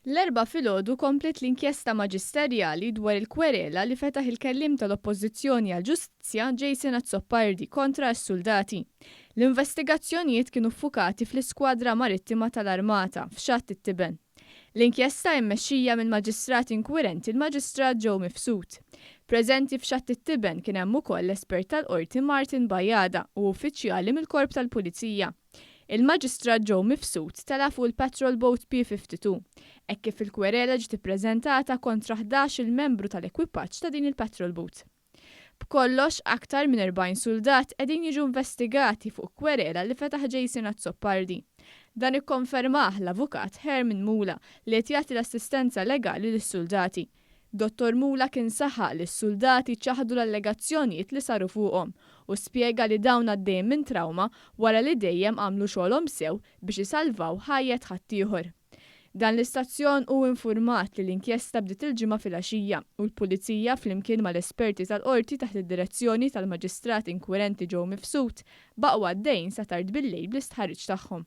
L-Erbgħa filgħodu kompliet l-inkjesta maġisterjali dwar il-kwerela li fetaħ il-kelliem tal-Oppożizzjoni għall-Ġustizzja Jason Azzopardi kontra s-suldati. L-investigazzjonijiet kienu ffukati fl-Iskwadra Marittima tal-Armata f'Xatt it-Tiben. L-inkjesta hi mmexxija mill-Maġistrat Inkwirenti l-Maġistrat Joe Mifsud. Preżenti f'Xatt it-Tiben kien hemm ukoll l-espert tal-Qorti Martin Bajada u uffiċjali mill-Korp tal-Pulizija. Il-Maġistrat Joe Mifsud tela' fuq il-patrol boat P52, hekk kif il-kwerela ġiet ippreżentata kontra 11-il membru tal-ekwipaġġ ta' din il-patrol boat. B'kollox, aktar minn 40 suldat qegħdin jiġu investigati fuq kwerela li fetaħ Jason Azzopardi. Dan ikkonfermah l-Avukat Herman Mula li qed jagħti l-assistenza legali lis-suldati. Dottor Mula kien saħaq li s-suldati ċaħdu l-allegazzjonijiet li saru fuqhom u spjega li dawn għaddejjin minn trawma wara li dejjem għamlu xogħolhom sew biex isalvaw ħajjet ħaddieħor. Dan l-istazzjon hu infurmat li l-inkjesta bdiet il-Ġimgħa filgħaxija u l-Pulizija flimkien mal-esperti tal-Qorti taħt id-direzzjoni tal-Maġistrat Inkwirenti Joe Mifsud baqgħu għaddejjin sa tard bil-lejl bl-istħarriġ tagħhom.